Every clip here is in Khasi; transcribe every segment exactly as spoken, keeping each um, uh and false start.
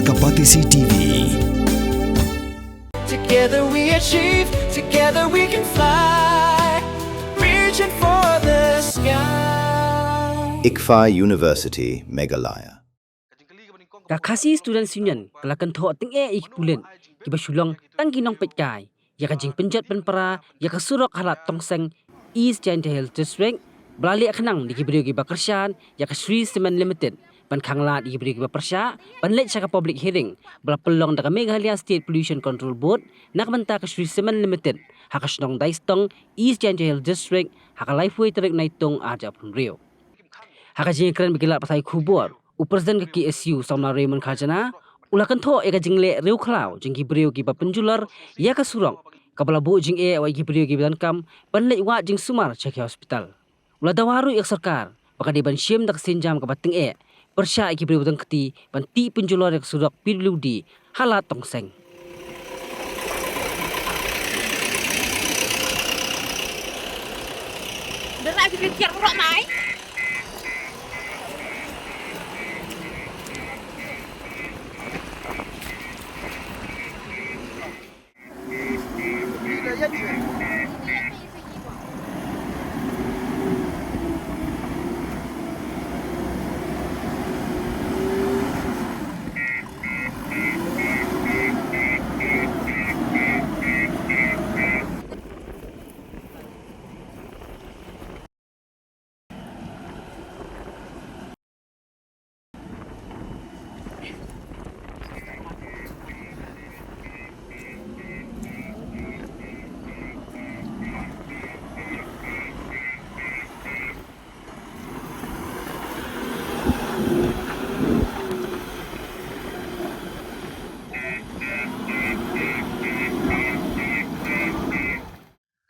Ka Batesi T V. Together we achieve, together we can fly, reaching for the sky. ICFAI University, Meghalaya. Ka Khasi Students Union ka la kynthoh tyngeh ïa ki pulit kiba shu long tang ki nongpeitkai ïa ka jingpynjot pynpra ïa ka surok ha Lad Tongseng, East Jaintia Hills District, ba la leh khnang da ki briew kiba kyrshan ïa ka Shree Cement Limited ban khanglad ïa ki briew kiba pyrshah ban leit sha ka public hearing ba la pynlong da ka Meghalaya State Pollution Control Board na ka bynta ka Shree Cement Limited ha ka shnong Daistong, East Jaintia Hills District, ha ka laiphew tarik Naitung, arhajar arphew hynriew. Ha ka jingïakren bad ki lad pathai khubor, u President ka K S U, Samla Raymond Kharjana, u la kynthoh ïa ka jingleh riewkhlaw jong ki briew kiba pynjulor ïa ka surok, kaba la buh jingeh ïa ki briew kiba donkam ban leit wad jingsumar sha ki hospital. U la dawa ruh ïa ka sorkar ba ka dei ban shim da ka sienjam kaba tyngeh pyrshah ïa ki briew ba donkti ban tih pynjulor ïa ka surok P W D ha Lad Tongseng.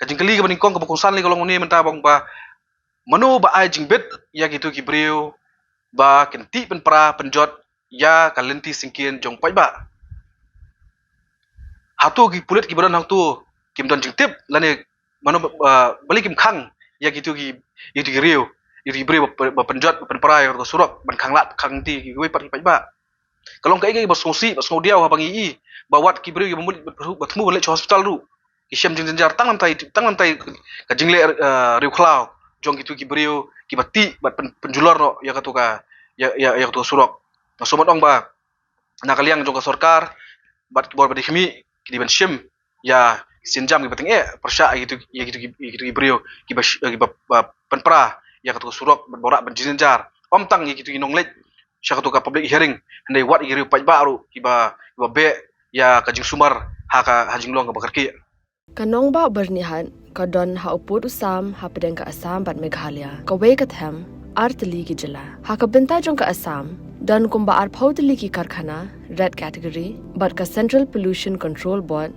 Ka jingkylli kaba nyngkong kaba kongsan lei ka long ne mynta bang ba mano ba ai jingbit ïa kitu ki briew ba kin tih pynpra pynjot ïa ka lynti syngkien jong paidbah. Hato ki pulit kiba don hangto kim don jingtip lane mano ba, ba, balei kim khang ïa kitu ki, ïa kitu ki riew, ïa kitu ki briew ba, ba pynjot ba pynpra ïa ka surok ban khanglad khang lynti kiwei pat ki paidbah. Ka long kaei kaei ba sngewsih ba sngewdiaw haba ngi i ba wat ki briew kiba mut ba thmu ban leit sha hospital ruh ki shem jingjynjar tang namtai tang namtai ka jingleh, eh, riewkhlaw jong kitu ki briew kiba tih bad pyn, pynjulor noh ïa katu ka, ïa, ïa, ïa katu ka surok. Nga sngewmat ong ba na ka liang jong ka sorkar bad ki bor ba dei khmih ki dei ban shim ïa ki sienjam kiba tyngeh pyrshah ïa kitu, ïa kitu, ïa kitu ki briew kiba sh-, kiba, ba pynpra ïa katu ka surok bad ba wanrah ban jingjynjar. Ym tang ïa kitu ki nongleit sha katu ka public hearing, hynrei wat ïa ki riew paidbah ruh kiba, kiba beh ïa ka jingsumar ha ka, ha jinglong kaba kyrkieh. Ka nongbah Byrnihat ka don ha u pud u sam hapdeng ka Assam bad Meghalaya. Kawei ka them, ar tylli ki jylla. Ha ka bynta jong ka Assam, don kumba arphew tylli ki karkhana red category bad ka Central Pollution Control Board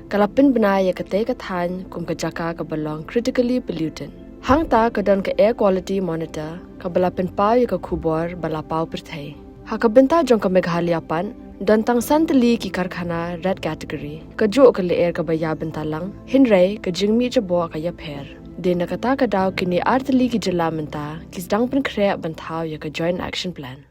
ka la pynbna ïa katei ka thaiñ kum ka jaka kaba long critically polluted. Hangta ka don ka Air Quality Monitor kaba la pynpaw ïa ka khubor ba la paw pyrthei. Ha ka bynta jong ka Meghalaya pat, don tang san tylli ki karkhana red category. Kajuh ka lyer kaba ïa bynta lang, hynrei ka jingmih jaboh ka ïapher. Dei na kata ka daw kine ar tylli ki jylla mynta ki sdang pynkhreh ban thaw ïa ka Joint Action Plan.